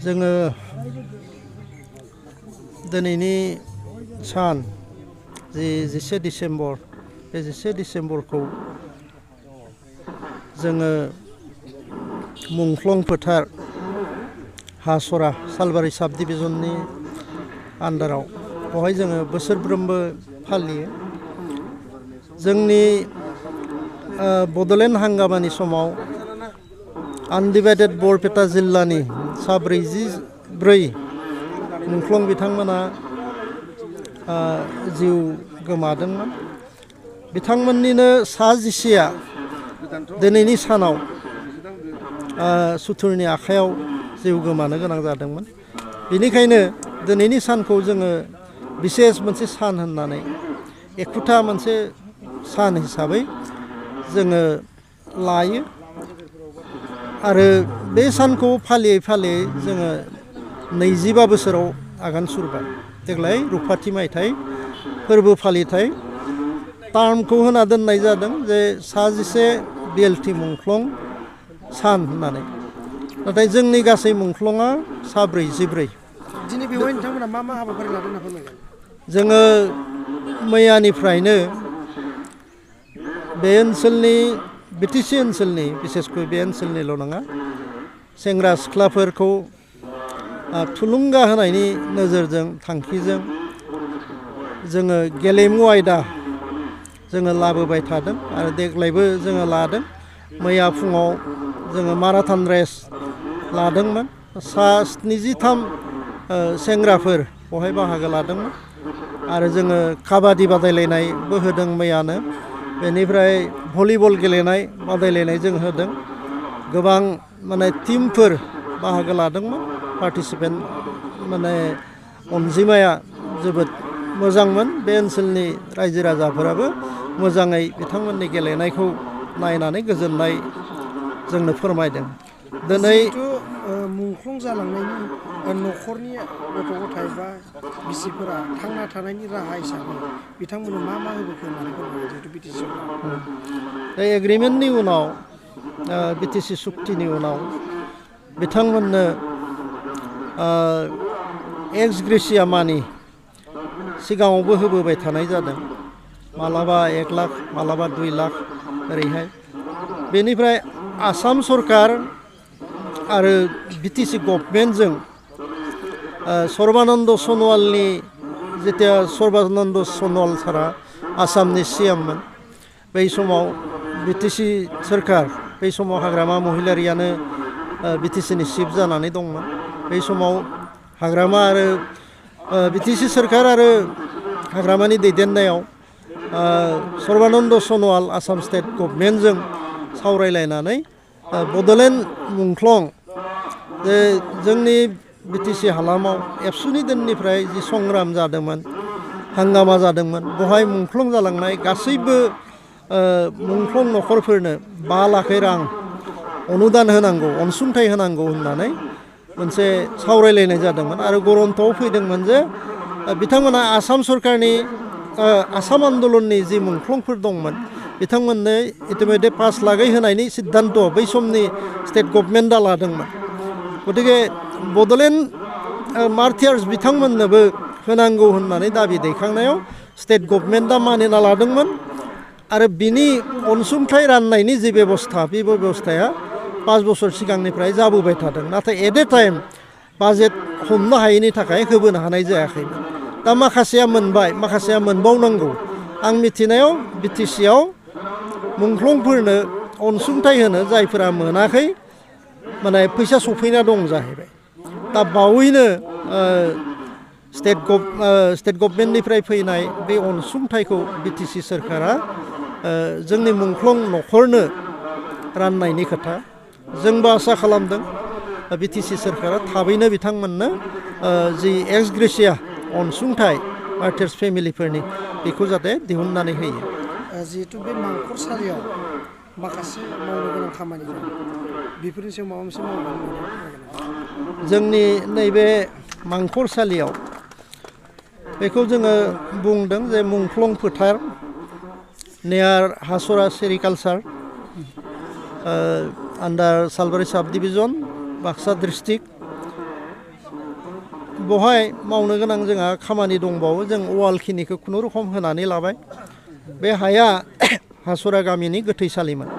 जोङो दिनैनि सान जि 11 डिसेम्बर बे 11 डिसेम्बरखौ जोङो मुंख्लं फोथार हासरा सालबारि साब डिभिजननि आन्डाराव बेवहाय जोङो बोसोरफ्रोमबो फालियो। जोंनि बड'लेण्ड हांगामानि समाव आनडिभाइडेड बरपेटा जिल्लानि सा 44 मुंख्लं बिथांमोना जिउ गोमादोंमोन। बिथांमोननिनो सा 10आ दिनैनि सानाव सुथुरनि आखायाव जिउ गोमानो गोनां जादोंमोन। बेनिखायनो दिनैनि सानखौ जोङो बिसेस मोनसे सान होननानै एखुथा मोनसे सान हिसाबै जोङो लायो आरो बे सानखौ फालियै फालियै जोङो 25 बोसोराव आगान सुरबाय। देग्लाय रुफाथि मायथाइ फोरबो फालिथाय टार्मखौ होना दोननाय जादों जे सा 11 बिएलटि मुंख्लं सान होननानै। नाथाय जोंनि गासै मुंख्लङा सा 44। दिनै बेवहाय नोंथांमोना मा हाबाफारि लादों होनना फोरमायगोन? जोङो मैयानिफ्रायनो बे ओनसोलनि बिटिसि ओनसोलनि बिसेसকৈ बे ओनसोलनिल' नङा सेंग्रा सिख्लाफोरखौ थुलुंगा होनायनि नोजोरजों थांखिजों जोङो गेलेमु आयदा जोङो लाबोबाय थादों आरो देग्लायबो जोङो लादों। मैया फुङाव जोङो माराथन रेस लादोंमोन। सा 73 सेंग्राफोर बेवहाय बाहागो लादोंमोन आरो जोङो काबादि बादायलायनायबो होदों मैयानो। बेनिफ्राय भलिबल गेलेनाय बादायलायनाय जों होदों। गोबां टिमफोर बाहागो लादोंमोन। पार्टिसिपेन्ट अनजिमाया जोबोद मोजांमोन। बे ओनसोलनि रायजो राजाफोराबो मोजाङै बिथांमोननि गेलेनायखौ नायनानै गोजोननाय जोंनो फोरमायदों। दिनै मुंख्लं जालांनायनि न'खरनि गथ' गथाय बा बिसिफोरा थांना थानायनि राहा हिसाबै बिथांमोननो मा होबोखो होननानै फोरमायगोन जिहेतु बिटिसि बे एग्रिमेन्टनि उनाव बिटिसि सुक्तिनि उनाव बिथांमोननो एक्स ग्रेसिया मानि सिगाङावबो होबोबाय थानाय जादों। मालाबा 1 लाख मालाबा 2 लाख ओरैहाय। बेनिफ्राय आसाम सरकार आरो बिटिसि गभर्नमेन्टजों सर्बानन्द सन'वालनि जेथिया सर्बानन्द सन'वाल सारा आसामनि सिएममोन बै समाव बिटिसि सोरखार बै समाव हाग्रामा महिलारियानो बिटिसिनि चिफ जानानै दंमोन। बै समाव हाग्रामा आरो बिटिसि सोरखार आरो हाग्रामानि दैदेननायाव सर्बानन्द सन'वाल आसाम स्टेट गभर्नमेन्टजों सावरायलायनानै बड'लेण्ड मुंख्लं जे जोंनि बिटिसि हालामाव एबसुनि दिननिफ्राय जि संग्राम जादोंमोन हांगामा जादोंमोन बेवहाय मुंख्लं जालांनाय गासैबो मुंख्लं न'खरफोरनो 5 लाख रां अनुदान होनांगौ अनसुंथाइ होनांगौ होननानै मोनसे सावरायलायनाय जादोंमोन आरो गरन्थआव फैदोंमोन जे बिथांमोना आसाम सरकारनि आसाम आन्दलननि जि मुंख्लंफोर दंमोन बिथांमोननो इतिमধ্যে 5 लाख होनायनि सिद्धान्त बै समनि स्टेट गभर्नमेन्टआ लादोंमोन। गतिके बड'लेण्ड मार्टियार्स बिथांमोननोबो होनांगौ होननानै दाबि दैखांनायाव स्टेट गभर्नमेन्टआ मानिना लादोंमोन आरो बिनि अनसुंथाइ राननायनि जि बेबस्था बे बेबस्थाया 5 बोसोर सिगांनिफ्राय जाबोबाय थादों। नाथाय एट ए टाइम बाजेट हमनो हायैनि थाखाय होबोनो हानाय जायाखैमोन। दा माखासेया मोनबाय माखासेया मोनबावनांगौ। आं मिथिनायाव बिटिसिआव मुंख्लंफोरनो अनसुंथाइ होनो जायफोरा मोनाखै फैसा सफैना दं जाहैबाय। दा बावैनो स्टेट गभर्नमेन्टनिफ्राय फैनाय बे अनसुंथाइखौ बिटिसि सोरखारा जोंनि मुंख्लं न'खरनो राननायनि खोथा जोंबो आसा खालामदों बिटिसि सोरखारा थाबैनो बिथांमोननो जि एक्स ग्रेसिया अनसुंथाइ मार्टियार्स फेमिलिफोरनि बेखौ जाहाथे दिहुननानै होयो। जिहेतु बे मांखरसालियाव माखासे मावनो गोनां खामानि दं बेफोरनि सायाव माबा मोनसे मावगोन? जोंनि नैबे मांखरसालियाव बेखौ जोङो बुंदों जे मुंख्लं फोथार नियार हासरा सेरिकालचार आन्डार सालबारि साब डिभिजन बाक्सा डिस्ट्रिक्ट बहाय मावनो गोनां जोंहा खामानि दंबावो जों वालखिनिखौ खुनुरुखुम होनानै लाबाय बे हाया हासरा गामिनि गोथैसालिमोन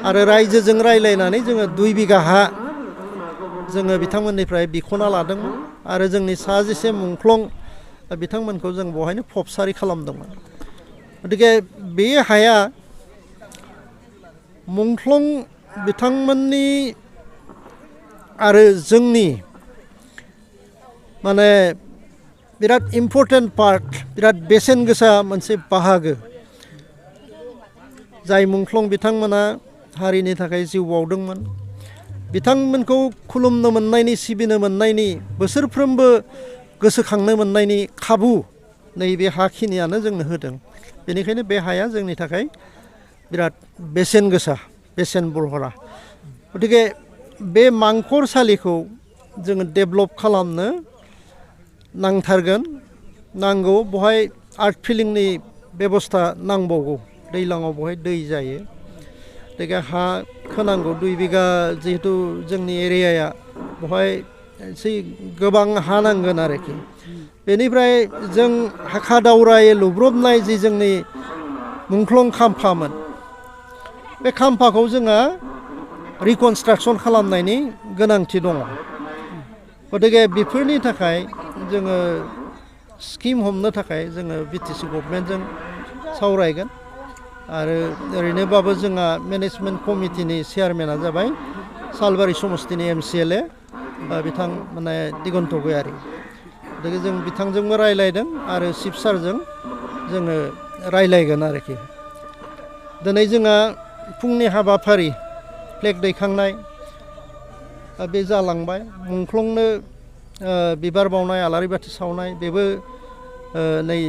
आरो रायजोजों रायलायनानै जोङो 2 बिघा हा जोङो बिथांमोननिफ्राय बिख'ना लादोंमोन आरो जोंनि सा जेसे मुंख्लं बिथांमोनखौ जों बहायनो फबसारि खालामदोंमोन गतिके बे हाया मुंख्लं बिथांमोननि आरो जोंनि माने बिराद इम्पर्टेन्ट पार्ट बिराद बेसेन गोसा मोनसे बाहागो जाय मुंख्लं बिथांमोना हारिनि थाखाय जिउ बाउदोंमोन बिथांमोनखौ खुलुमनो मोननायनि सिबिनो मोननायनि बोसोरफ्रोमबो गोसोखांनो मोननायनि खाबु नैबे हाखिनियानो जोंनो होदों बेनिखायनो बे हाया जोंनि थाखाय बिराद बेसेन गोसा बेसेन बरहरा गतिके बे मांखरसालिखौ जोङो डेभेलप खालामनो नांथारगोन नांगौ बहाय आर्ट फिलिंनि बेबस्था नांबावगौ दैज्लाङाव बहाय दै जायो गतिके हा खोनांगौ 2 बिघा जिहेतु जोंनि एरियाया बहाय एसे गोबां हा नांगोन आरोखि बेनिफ्राय जों हाखा दावरायै लुब्रबनाय जि जोंनि मुंख्लं खाम्फामोन बे खाम्फाखौ जोङो रिकनस्ट्राक्सन खालामनायनि गोनांथि दङ गतिके बेफोरनि थाखाय जोङो स्किम हमनो थाखाय जोङो बिटिसि गभर्नमेन्टजों सावरायगोन आरो ओरैनोबाबो जोंहा मेनेजमेन्ट कमिटिनि चेयारमेना जाबाय सालबारि समस्तिनि MCLA बिथां माने दिगन्त गयारि गतिके जों बिथांजोंबो रायलायदों आरो चिफ सारजों जोङो रायलायगोन आरोखि दिनै जोंहा फुंनि हाबाफारि फ्लेग दैखांनाय बे जालांबाय मुंख्लंनो बिबार बावनाय आलारि बाथि सावनाय बेबो नै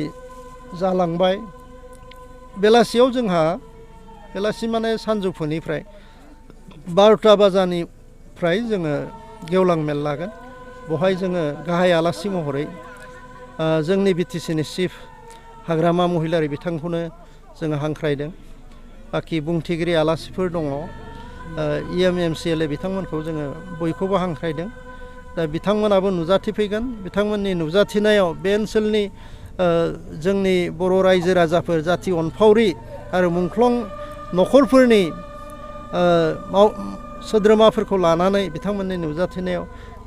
जालांबाय बेलासियाव जोंहा बेलासि माने सानजौफुनिफ्राय 12टा बाजानिफ्राय जोङो गेवलां मेल लागोन बहाय जोङो गाहाय आलासि महरै जोंनि बिटिसिनि चिफ हाग्रामा महिलारि बिथांखौनो जोङो हांख्रायदों बाखि बुंथिगिरि आलासिफोर दङ MCLA बिथांमोनखौ जोङो बयखौबो हांख्रायदों दा बिथांमोनाबो नुजाथिफैगोन बिथांमोननि नुजाथिनायाव बे ओनसोलनि जोंनि बर' रायजो राजाफोर जाथि अनफावरि आरो मुंख्लं न'खरफोरनि सोद्रोमाफोरखौ लानानै बिथांमोननि नुजाथिनायाव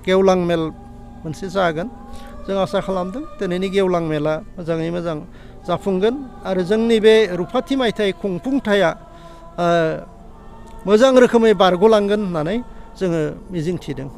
गेवलां मेल मोनसे जागोन जों आसा खालामदों दिनैनि गेवलां मेला मोजाङै मोजां जाफुंगोन आरो जोंनि बे रुफाथि मायथाइ खुंफुंथाया मोजां रोखोमै बारग'लांगोन होननानै जोङो मिजिंथिदों